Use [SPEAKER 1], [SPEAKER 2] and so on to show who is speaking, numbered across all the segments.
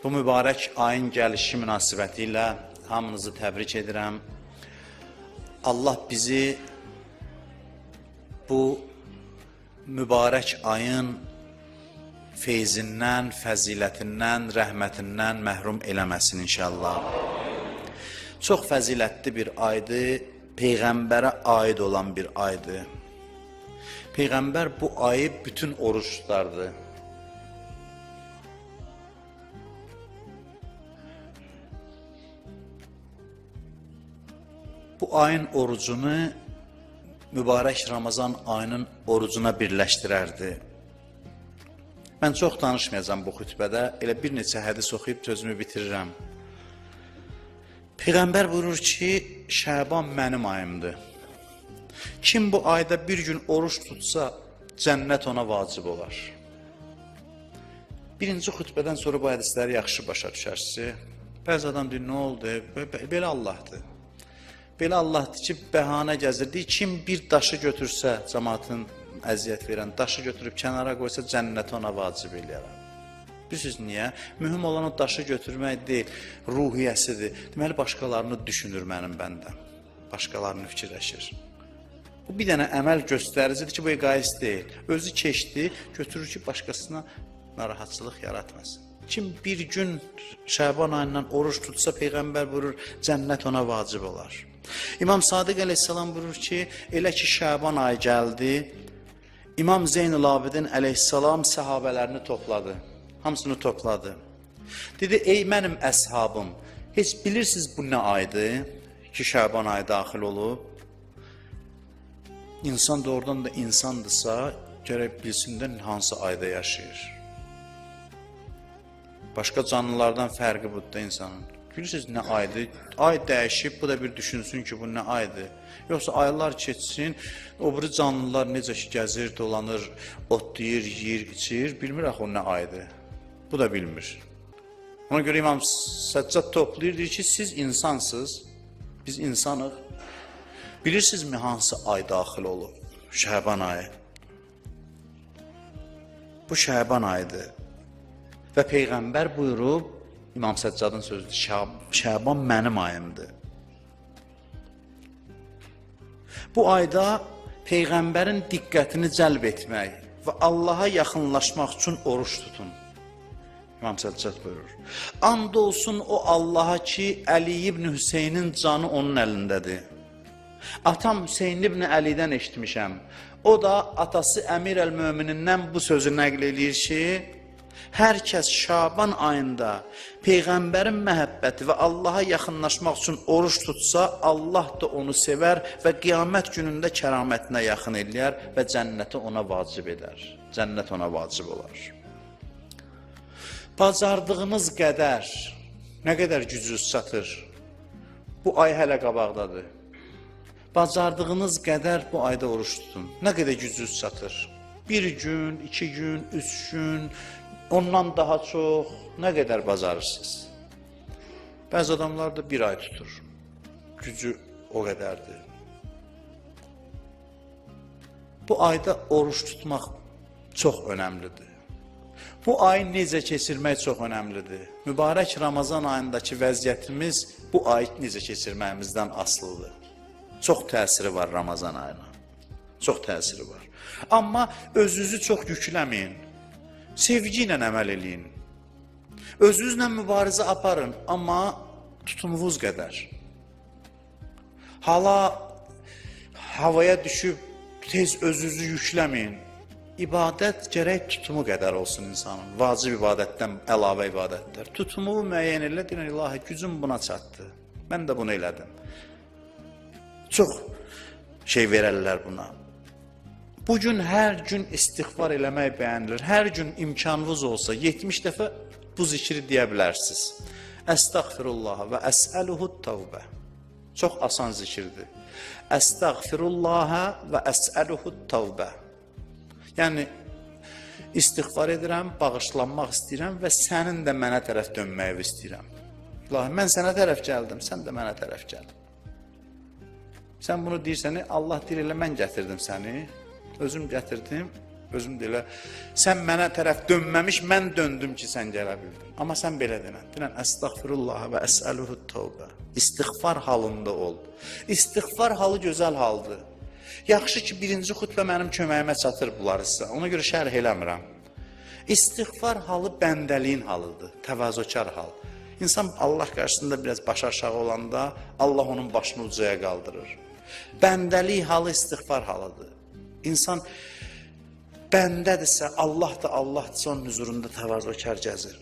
[SPEAKER 1] Bu mübarək ayın gəlişi münasibəti ilə hamınızı təbrik edirəm. Allah bizi bu mübarək ayın feyzindən, fəzilətindən, rəhmətindən məhrum eləməsin inşallah. Çox fəzilətli bir aydır, Peyğəmbərə aid olan bir aydır. Peyğəmbər bu ayı bütün oruç tutardı. Bu ayın orucunu mübarək Ramazan ayının orucuna birləşdirərdi. Mən çox danışmayacağam bu xütbədə, elə bir neçə hədis oxuyub sözümü bitirirəm. Peyğəmbər buyurur ki, Şəban mənim ayımdır. Kim bu ayda bir gün oruç tutsa, cənnət ona vacib olar. Birinci xütbədən sonra bu hədisləri yaxşı başa düşərsiniz. Bəzi adam deyir, nə oldu? Belə Allahdır. Belə Allahdır ki, bəhanə gəzir. Deyir, kim bir daşı götürsə, cəmaatın əziyyət verən daşı götürüb kənara qoysa, cənnəti ona vacib eləyərəm. Bilirsiniz niyə? Mühüm olan o daşı götürmək deyil, ruhiyyəsidir. Deməli, başqalarını düşünür mənim bəndəm. Başqalarını fikirləşir. Bu bir dənə əməl göstəricidir ki, bu egoist deyil. Özü keçdi, götürür ki, başqasına narahatçılıq yaratmasın. Kim bir gün Şəban ayından oruç tutsa, Peyğəmbər buyurur, cənnət ona vacib olar. İmam Sadiq əleyhissalam buyurur ki, elə ki Şəban ayı gəldi, İmam Zeynül Abidin əleyhissalam səhabələrini topladı. Hamısını topladı. Dedi, ey mənim əshabım, heç bilirsiniz bu nə aydır ki, Şəban ayı daxil olub? İnsan doğrudan da insandısa, gərək bilsin də hansı ayda yaşayır. Başqa canlılardan fərqi budur da insanın. Bilirsiniz nə aydır? Ay dəyişib, bu da bir düşünsün ki, bu nə aydır. Yoxsa aylar keçsin, o biri canlılar necə ki gəzir, dolanır, otlayır, yeyir, içir, bilmir axı o nə aydır. Bu da bilmir. Ona görə İmam Səccad toplayır, deyir ki, siz insansınız, biz insanıq. Bilirsinizmi hansı ay daxil olub? Şəban ayı. Bu Şəban ayıdır. Və Peyğəmbər buyurub, İmam Səccadın sözüdür, Şəban mənim ayımdır. Bu ayda Peyğəmbərin diqqətini cəlb etmək və Allaha yaxınlaşmaq üçün oruç tutun. İmam Səccad buyurur. And olsun o Allaha ki, Əli ibn Hüseynin canı onun əlindədir. Atam Hüseyin ibn Əlidən eşitmişəm. O da atası Əmir əl-Möminindən bu sözü nəql eləyir ki, hər kəs Şaban ayında Peyğəmbərin məhəbbəti və Allaha yaxınlaşmaq üçün oruç tutsa, Allah da onu sevər və qiyamət günündə kəramətinə yaxın eləyər və cənnəti ona vacib edər. Cənnət ona vacib olar. Bacardığınız qədər, nə qədər gücünüz çatır, bu ay hələ qabaqdadır. Bacardığınız qədər bu ayda oruç tutun. Nə qədər gücünüz çatır? Bir gün, 2 gün, 3 gün, ondan daha çox, nə qədər bacarırsınız? Bəzi adamlar da bir ay tutur. Gücü o qədərdir. Bu ayda oruç tutmaq çox önəmlidir. Bu ayı necə keçirmək çox önəmlidir. Mübarək Ramazan ayındakı vəziyyətimiz bu ayı necə keçirməyimizdən asılıdır. Çox təsiri var Ramazan ayına. Çox təsiri var. Amma özünüzü çox yükləməyin. Sevgi ilə əməl eləyin. Özünüzlə mübarizə aparın, amma tutumunuz qədər. Hala havaya düşüb tez özünüzü yükləməyin. İbadət gərək tutumu qədər olsun insanın. Vacib ibadətdən əlavə ibadətlər. Tutumu müəyyən elə, deyirən, ilahi, gücüm buna çatdı. Mən də bunu elədim. Çox şey verərlər buna. Bu gün hər gün istiğfar eləmək bəyənilir. Hər gün imkanınız olsa 70 dəfə bu zikri deyə bilərsiniz. Əstəğfirullah və əsəluhu tövbə. Çox asan zikirdir. Əstəğfirullah və əsəluhu tövbə. Yəni istiğfar edirəm, bağışlanmaq istəyirəm və sənin də mənə tərəf dönməyi istəyirəm. İlahi, mən sənə tərəf gəldim, sən də mənə tərəf gəl. Sən bunu deyirsən, Allah deyir elə mən gətirdim səni. Özüm gətirdim, Özüm də elə, sən mənə tərəf dönməmiş, mən döndüm ki, sən gələ bildin. Amma sən belə denən, denən, əstəğfirullah və əsəluhu tövbə. İstiğfar halında ol. İstiğfar halı gözəl haldır. Yaxşı ki, birinci xütbə mənim köməyimə çatır bunlar sizə. Ona görə şərh eləmirəm. İstiğfar halı bəndəliyin halıdır, təvazökar hal. İnsan Allah qarşısında biraz baş aşağı olanda Allah onun başını ucaya qaldırır. Bəndəlik halı istiğfar halıdır. İnsan bəndədirsə, Allah da Allahdırsa onun huzurunda təvazökar gəzir.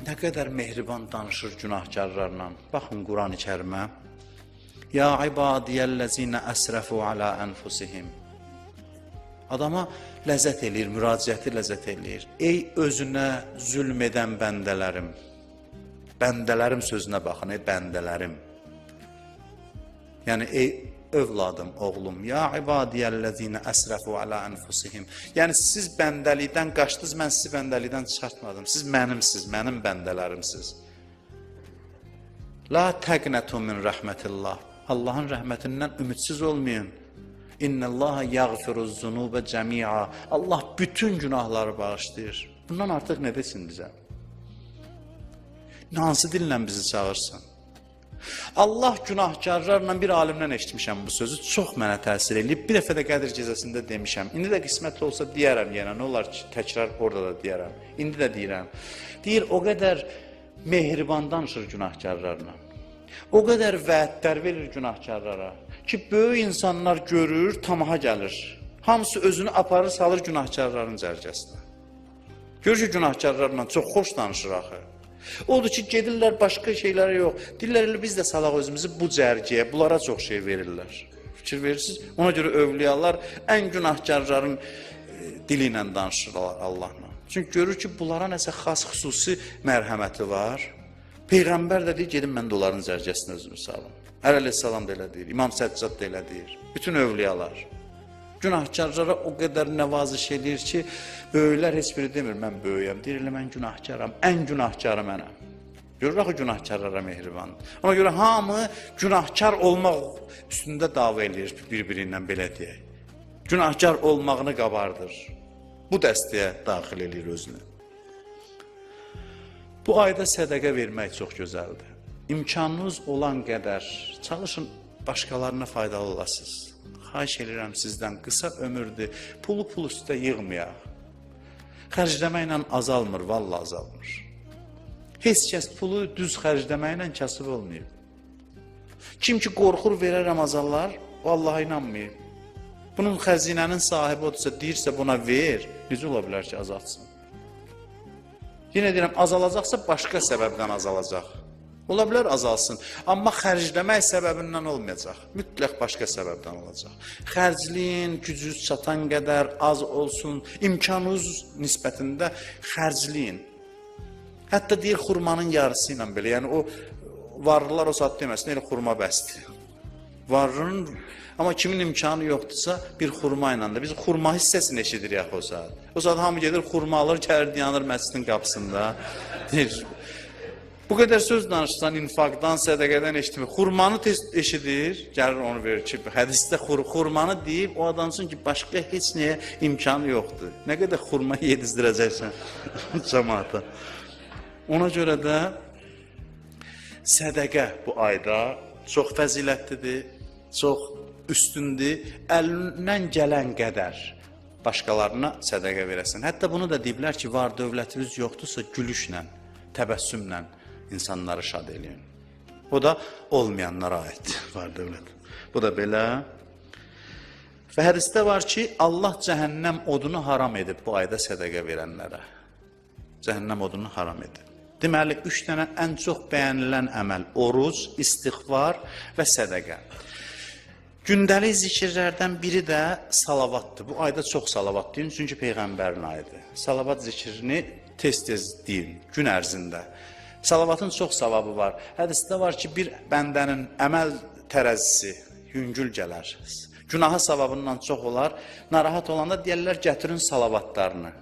[SPEAKER 1] Nə qədər mehriban danışır günahkarlarla. Baxın Quran-ı Kərimə. Ya ibadiyəllezine əsrəfu alə ənfusihim. Adama ləzzət eləyir, müraciəti ləzzət eləyir. Ey özünə zülm edən bəndələrim. Bəndələrim sözünə baxın, ey bəndələrim. Yəni ey övladım, oğlum, ya ibadiyəllezine əsrəfu alə ənfusihim. Yəni siz bəndəlikdən qaçdınız, mən sizi bəndəlikdən çıxartmadım. Siz mənimsiz, mənim bəndələrimsiz. La təqnətu min rəhmətillah. Allahın rəhmətindən ümidsiz olmayın. İnnallaha yağfiruz zunubə cəmi'a. Allah bütün günahları bağışlayır. Bundan artıq nə desin bizə? Hansı dillə bizi çağırsın? Allah günahkarlarla bir alimdən eşitmişəm bu sözü. Çox mənə təsir eləyib. Bir dəfə də Qədir gecəsində demişəm. İndi də qismət olsa deyərəm yenə. Nə olar ki, təkrar orada da deyərəm. İndi də deyirəm. Deyir, o qədər mehriban danışır günahkarlarla. O qədər vədlər verir günahkarlara ki, böyük insanlar görür, tamaha gəlir. Hamısı özünü aparır, salır günahkarların cərgəsinə. Görür ki, günahkarlarla çox xoş danışır axı. Odur ki, gedirlər başqa şeylərə yox. Deyirlər, elə biz də salaq özümüzü bu cərgəyə, bunlara çox şey verirlər. Fikir verirsiniz? Ona görə övliyalar ən günahkarların dili ilə danışırlar Allahla. Çünki görür ki, bunlara nəsə xas xüsusi mərhəməti var. Peyğəmbər də deyir, gedin mən də onların cərgəsinə özümü salım. Əli əleyhissalam da elə deyir, İmam Səccad da elə deyir. Bütün övliyalar. Günahkarlara o qədər nəvaziş eləyir ki, böyüklər heç biri demir, mən böyüyəm. Deyir, elə mən günahkaram, ən günahkarı mənəm. Görür axı günahkarlara mehribandır. Ona görə hamı günahkar olmaq üstündə dava eləyir bir-biri ilə belə deyək. Günahkar olmağını qabardır. Bu dəstəyə daxil eləyir özünü. Bu ayda sədəqə vermək çox gözəldir. İmkanınız olan qədər çalışın başqalarına faydalı olasınız. Xahiş edirəm sizdən, qısa ömürdür. Pulu pul üstə yığmayaq. Xərcləməklə azalmır, vallah azalmır. Heç kəs pulu düz xərcləməklə kasıb olmayıb. Kim ki qorxur verərəm azallar, o Allaha inanmayıb. Bunun xəzinənin sahibi odursa, deyirsə buna ver, necə ola bilər ki, azaltsın? Yenə deyirəm, azalacaqsa başqa səbəbdən azalacaq. Ola bilər azalsın, amma xərcləmək səbəbindən olmayacaq. Mütləq başqa səbəbdən olacaq. Xərcləyin, gücünüz çatan qədər az olsun, imkanınız nisbətində xərcləyin. Hətta deyir xurmanın yarısı ilə belə, yəni o varlılar o saat deməsin, elə xurma bəsdir. Varlının, amma kimin imkanı yoxdursa bir xurma ilə də biz xurma hissəsini eşidirik axı o saat. O saat hamı gedir xurma alır, gəlir dayanır məscidin qapısında. Deyir, bu qədər söz danışsan infaqdan, sədəqədən eşitmir. Xurmanı tez eşidir, gəlir onu verir ki, hədisdə xurmanı deyib o adamsın ki, başqa heç nəyə imkanı yoxdur. Nə qədər xurma yedizdirəcəksən cəmaata. Ona görə də sədəqə bu ayda çox fəzilətlidir, çox üstündür. Əlindən gələn qədər başqalarına sədəqə verəsən. Hətta bunu da deyiblər ki, var dövlətiniz yoxdursa gülüşlə, təbəssümlə insanları şad eləyin. O da olmayanlara aiddir, var dövlət. Bu da belə. Və hədisdə var ki, Allah cəhənnəm odunu haram edib bu ayda sədəqə verənlərə. Cəhənnəm odunu haram edib. Deməli, 3 dənə ən çox bəyənilən əməl: oruc, istiğfar və sədəqə. Gündəlik zikirlərdən biri də salavatdır. Bu ayda çox salavat deyin, çünki Peyğəmbərin ayıdır. Salavat zikrini tez-tez deyin, gün ərzində. Salavatın çox savabı var. Hədisdə var ki, bir bəndənin əməl tərəzisi yüngül gələr. Günahı savabından çox olar. Narahat olanda deyərlər, gətirin salavatlarını.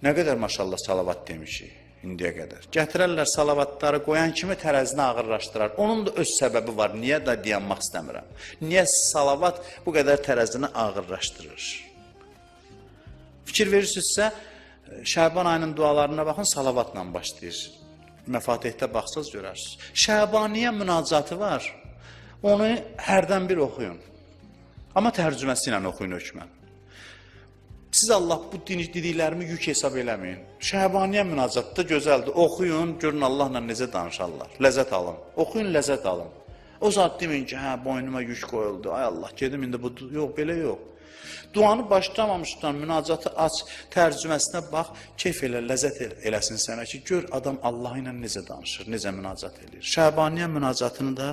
[SPEAKER 1] Nə qədər maşallah salavat demişik indiyə qədər. Gətirərlər salavatları qoyan kimi tərəzini ağırlaşdırar. Onun da öz səbəbi var. Niyə də dayanmaq istəmirəm. Niyə salavat bu qədər tərəzini ağırlaşdırır? Fikir verirsinizsə, Şəban ayının dualarına baxın, salavatla başlayır. Məfatihdə baxsaz görərsiniz. Şəbaniyə münacatı var. Onu hərdən bir oxuyun. Amma tərcüməsi ilə oxuyun hökmən. Siz Allah bu dediklərimi yük hesab eləməyin. Şəbaniyə münacatı da gözəldir. Oxuyun, görün Allahla necə danışarlar. Ləzzət alın. Oxuyun, ləzzət alın. O saat deməyin ki, hə, boynuma yük qoyuldu. Ay Allah, gedim indi bu... Yox, belə yox. Duanı başlamamışdan münacatı aç, tərcüməsinə bax, keyf elə, ləzzət eləsin sənə ki, gör adam Allah ilə necə danışır, necə münacat eləyir. Şəbaniyə münacatını da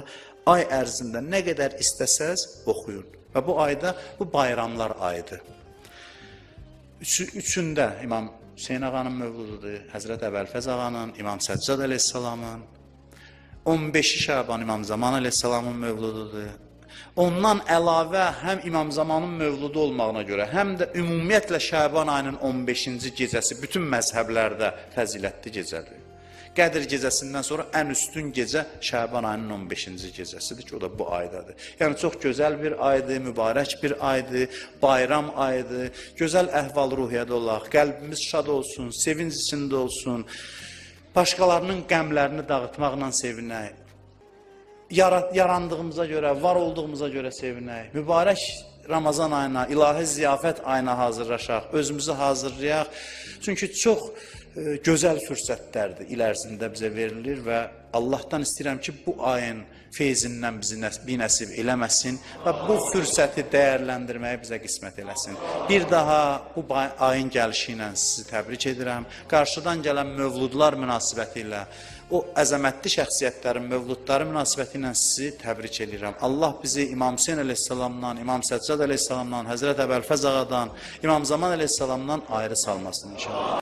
[SPEAKER 1] ay ərzində nə qədər istəsəz oxuyun. Və bu ayda bu bayramlar ayıdır. Üçündə İmam Hüseyn ağanın mövlududur, Həzrət Əbəlfəz ağanın, İmam Səccad əleyhissalamın, 15-i Şaban İmam Zaman əleyhissalamın mövlududur. Ondan əlavə həm İmam Zamanın mövludu olmağına görə, həm də ümumiyyətlə Şaban ayının 15-ci gecəsi bütün məzhəblərdə fəzilətli gecədir. Qədir gecəsindən sonra ən üstün gecə Şaban ayının 15-ci gecəsidir ki, o da bu aydadır. Yəni çox gözəl bir aydır, mübarək bir aydır, bayram ayıdır. Gözəl əhval-ruhiyyədə olaq, qəlbimiz şad olsun, sevinc içində olsun. Başqalarının qəmlərini dağıtmaqla sevinək. Yarandığımıza görə, var olduğumuza görə sevinək. Mübarək Ramazan ayına, ilahi ziyafət ayına hazırlaşaq, özümüzü hazırlayaq. Çünki çox gözəl fürsətlərdir il ərzində bizə verilir və Allahdan istəyirəm ki, bu ayın feyzindən bizi binəsib eləməsin və bu fürsəti dəyərləndirməyi bizə qismət eləsin. Bir daha bu ayın gəlişi ilə sizi təbrik edirəm. Qarşıdan gələn mövludlar münasibəti ilə, o əzəmətli şəxsiyyətlərin mövludları münasibəti ilə sizi təbrik edirəm. Allah bizi İmam Hüseyn əleyhissalamdan, İmam Səccad əleyhissalamdan, Həzrət Əbəlfəz ağadan, İmam Zaman əleyhissalamdan ayrı salmasın inşallah.